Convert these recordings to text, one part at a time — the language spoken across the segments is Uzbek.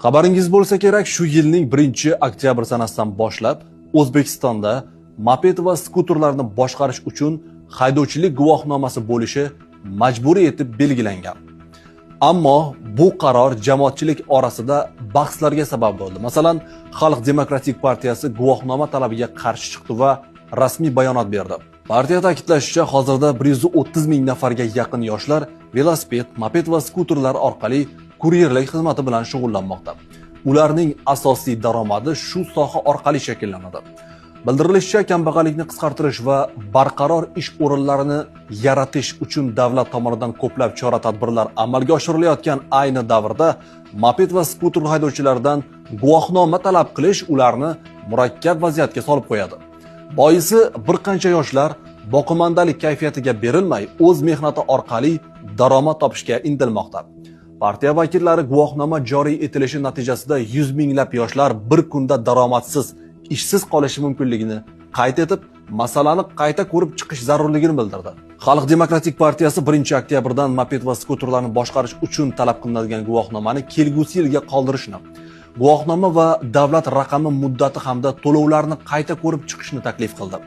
Xabaringiz bo'lsa kerak, shu yilning 1 oktyabr sanasidan boshlab O'zbekistonda moped va skuterlarni boshqarish uchun haydovchilik guvohnomasi bo'lishi majburiy etib belgilangan. Ammo bu qaror jamoatchilik orasida bahslarga sabab bo'ldi. Masalan, Xalq demokratik partiyasi guvohnoma talabiga qarshi chiqdi va rasmiy bayonot berdi. Partiya ta'kidlashicha, hozirda 130 ming nafarga yaqin yoshlar velosiped, moped va skuterlar orqali kuryerlik xizmati bilan shug'ullanmoqda. Ularning asosiy daromadi shu soha orqali shakllanadi. Bildirilishicha, kambag'allikni qisqartirish va barqaror ish o'rinlarini yaratish uchun davlat tomonidan ko'plab chora-tadbirlar amalga oshirilayotgan ayni davrda moped va skuter haydovchilaridan guvohnoma talab qilish ularni murakkab vaziyatga solib qo'yadi. Boisi, bir qancha yoshlar boqimandalik kayfiyatiga berilmay, o'z mehnati orqali daromad topishga intilmoqda. Partiya vakillari guvohnoma joriy etilishi natijasida yuz minglab yoshlar bir kunda daromadsiz, ishsiz qolishi mumkinligini qayd etib, masalani qayta ko'rib chiqish zarurligini bildirdi. Xalq demokratik partiyasi 1 oktyabrdan moped va skuterlarni boshqarish uchun talab qilinadigan guvohnomani kelgusi yilga qoldirishni, guvohnoma va davlat raqami muddati hamda to'lovlarni qayta ko'rib chiqishni taklif qildi.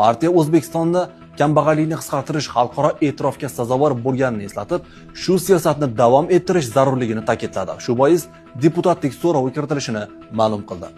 Partiya O'zbekistonda kambag'allikni qisqartirish xalqaro e'tirofga sazovor bo'lganini eslatib, shu siyosatni davom ettirish zarurligini ta'kidladi. Shu bois deputatlik so'rovi kiritilishini ma'lum qildi.